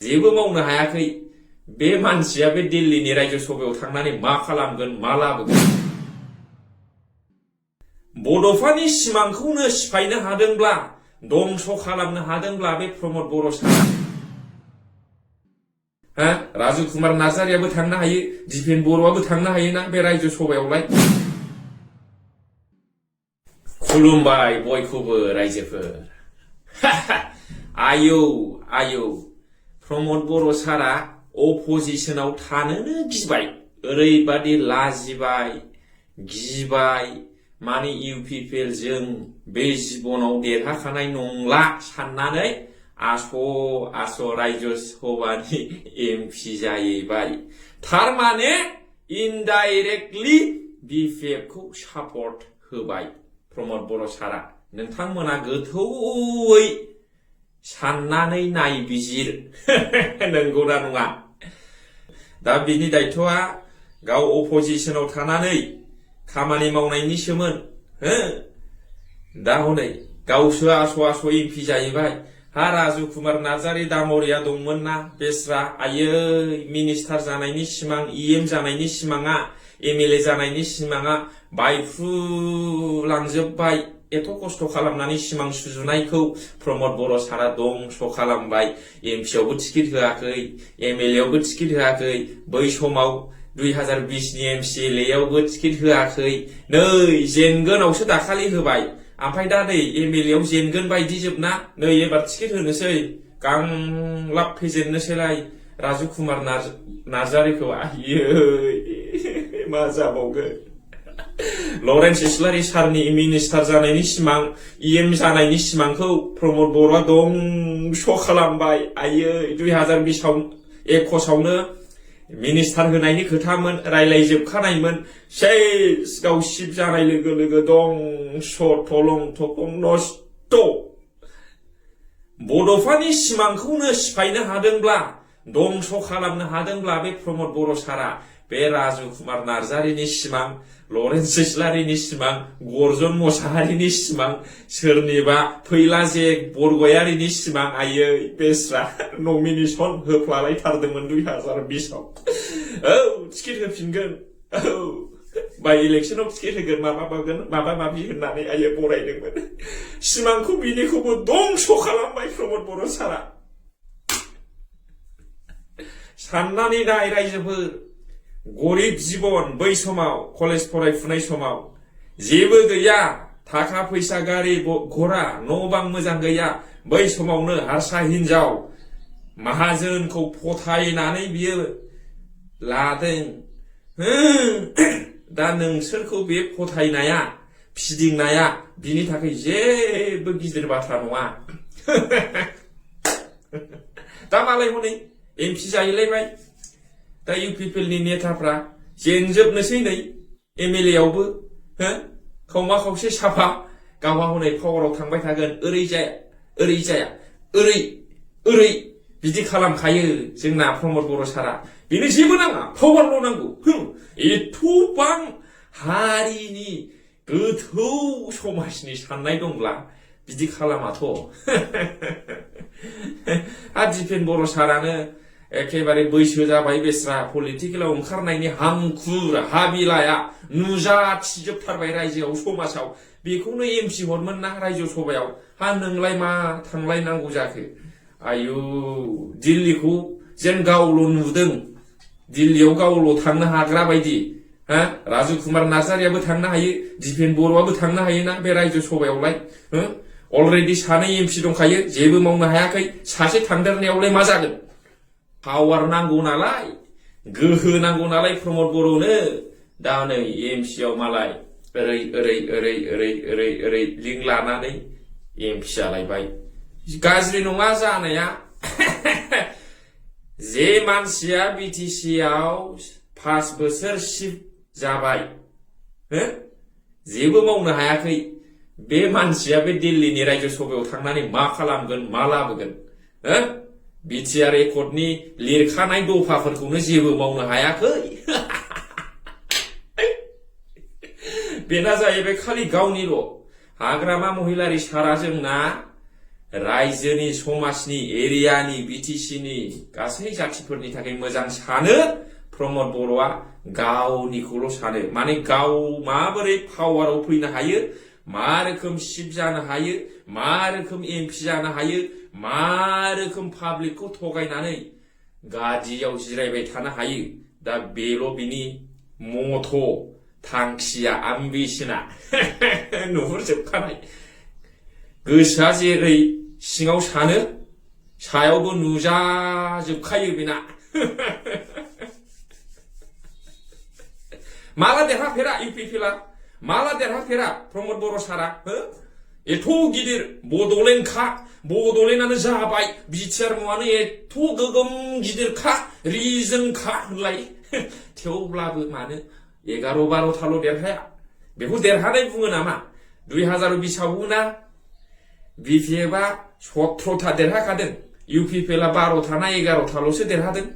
जेबो मावनो हायाखै बे मानसिया बे दिल्लीनि रायजो सभायाव थांनानै मा खालामगोन मा लाबोगोन बड'फानि सिमांखौनो सिफायनो हादोंब्ला दंस खालामनो हादोंब्ला बे प्रमद बर' सारा राजु कुमार नार्जारियाबो थांनो हायो दिपेन बर'आबो थांनो हायोना बे रायजो सभायावलाय खुलुमबाय बयखौबो रायजोफोर आयौ प्रमद बर' सारा अपोजिशनाव थानोनो गिबाय ओरैबादि लाजिबाय गिबाय माने इउपिपिएल जों बे जिबनाव देरहाखानाय नंला साननानै आस' रायजो सभानि एमपि जाहैबाय थारमाने इनडाइरेक्टलि बिपिएफखौ सापर्ट होबाय प्रमद बर' सारा नोंथांमोना गोथौयै साननानै नायबिजिर नंगौना नङा दा बिनि दायथ'आ गाव अपोजिशनाव थानानै खामानि मावनायनिसोमोन दा हनै गावसो आस' एमपि जाहैबाय राजु कुमार नार्जारि दामरिया दंमोन ना बेस्रा आयै मिनिस्टार जानायनि सिमां इएम जानायनि सिमाङा एमएलए जानायनि सिमाङा बायफ्रुलांजोबबाय एथ' खस्थ' खालामनानै सिमां सुजुनायखौ प्रमद बर' सारा दंस खालामबाय एमपिआवबो टिकेट होआखै एमएलएआवबो टिकेट होआखै बै समाव 2020नि एमसिएलएआवबो टिकेट होआखै नै जेनगोनावसो दाखालि होबाय ओमफ्राय दा नै एमएलएआव जेनगोन बायदि जोबना नै एबार टिकेट होनोसै गांलाब फेजेननोसैलाय राजु कुमार नार्जारिखौ आयै मा जाबावगोन लरेन्स इस्लारि सारनि मिनिस्टार जानायनि सिमां इएम जानायनि सिमांखौ प्रमद बर'आ दंस खालामबाय आयै 2021आवनो मिनिस्टार होनायनि खोथामोन रायलायजोबखानायमोन सेस गाव सिप जानाय लोगो लोगो दंस थलं थखं नस्थ बड'फानि सिमांखौनो सिफायनो हादोंब्ला दंस खालामनो हादोंब्ला बे प्रमद बर' सारा बे राजु कुमार नार्जारिनि सिमां लरेन्स इस्लारिनि सिमां गर्जन मोसाहारिनि सिमां सोरनिबा फैलाजे बरगयारिनि सिमां आयै बेस्रा नमिनेसन होफ्लालायथारदोंमोन 2020आव टिकेट होफिनगोन बाय इलेक्सनाव टिकेट होगोन माबा माबि होननानै आयै बरायदोंमोन सिमांखौ बिनिखौबो दंस खालामबाय प्रमद बर' सारा साननानै नाय रायजोफोर गरिब जीबन बै समाव कलेज फरायफुनाय समाव जेबो गैया थाखा फैसा गारि घोड़ा न' बां मोजां गैया बै समावनो हारसा हिनजाव माहाजोनखौ फोथायनानै बियो लादों दा नोंसोरखौ बे फोथायनाया फिदिंनाया बिनि थाखाय जेबो गिदिर बाथ्रा नङा दा मालाय हनै एमपि जाहैलायबाय दा इउपिपिएलनि नेताफ्रा जेनजोबनोसै नै एमएलएआवबो खावमा खावसे साफा गावहा हनै पावाराव थांबाय थागोन ओरै जाया ओरै बिदि खालामखायो जोंना प्रमद बर' सारा बेनो जेबो नाङा पावारल' नांगौ एथ'बां हारिनि गोथौ समाजनि साननाय दंब्ला बिदि खालामाथ' दिपेन बर' सारानो एखेबारे बैसो जाबाय बेस्रा पलिटिकेलाव ओंखारनायनि हांखुर हाबिलाया नुजाथिजोबथारबाय रायजोआव समाजाव बेखौनो एमपि हरमोन ना रायजो सभायाव नोंलाय मा थांलायनांगौ जाखो आयु दिल्लीखौ जेन गावल' नुदों दिल्लीयाव गावल' थांनो हाग्रा बायदि राजु कुमार नार्जारियाबो थांनो हायो दिपेन बर'आबो थांनो हायोना बे रायजो सभायावलाय अलरेडि सानै एमपि दंखायो जेबो मावनो हायाखै सासे थांदेरनायावलाय मा जागोन पावार नांगौ नालाय गोहो नांगौ नालाय प्रमद बर'नो दा नै एमसिआव मालाय ओरै लिंक लानानै एमपि जालायबाय गाज्रि नङा जानाया जे मानसिया बिटिसिआव 5 बोसोर शिफ्ट जाबाय जेबो मावनो हायाखै बे मानसिया बे दिल्लीनि रायजो सभायाव थांनानै मा खालामगोन मा लाबोगोन बिटिआर एकर्डनि लिरखानाय दफाफोरखौनो जेबो मावनो हायाखै बेना जाहैबाय खालि गावनिल' हाग्रामा महिलारि सारा जोंना रायजोनि समाजनि एरियानि BTCनि गासै जाथिफोरनि थाखाय मोजां सानो प्रमद बर'आ गावनिखौल' सानो माने गाव माबोरै पावाराव फैनो हायो मा रोखोम सिप जानो हायो मा रोखोम MP जानो हायो मा रोखोम पाब्लिकखौ थगायनानै गादियाव जिरायबाय थानो हायो दा बेल' बिनि मथ' थांखिया आम्बिशना नुहुरजोबखानाय गोसोआ जेरै सिङाव सानो सायावबो नुजाजोबखायो बेना माला देरहाफेरा UPPला माला देरहाफेरा प्रमद बर' सारा एथ' गिदिर बड'लेण्डआनो जाबाय बिटिआर मुङानो एथ' गोगोम गिदिरखा रिजनखा होनलाय थेवब्लाबो मानो 11-12थाल' देरहाया बेखौ देरहानाय बुङो नामा 2020आवबो ना BPFआ 17था देरहाखादों UPPला 12था ना 11थाल'सो देरहादों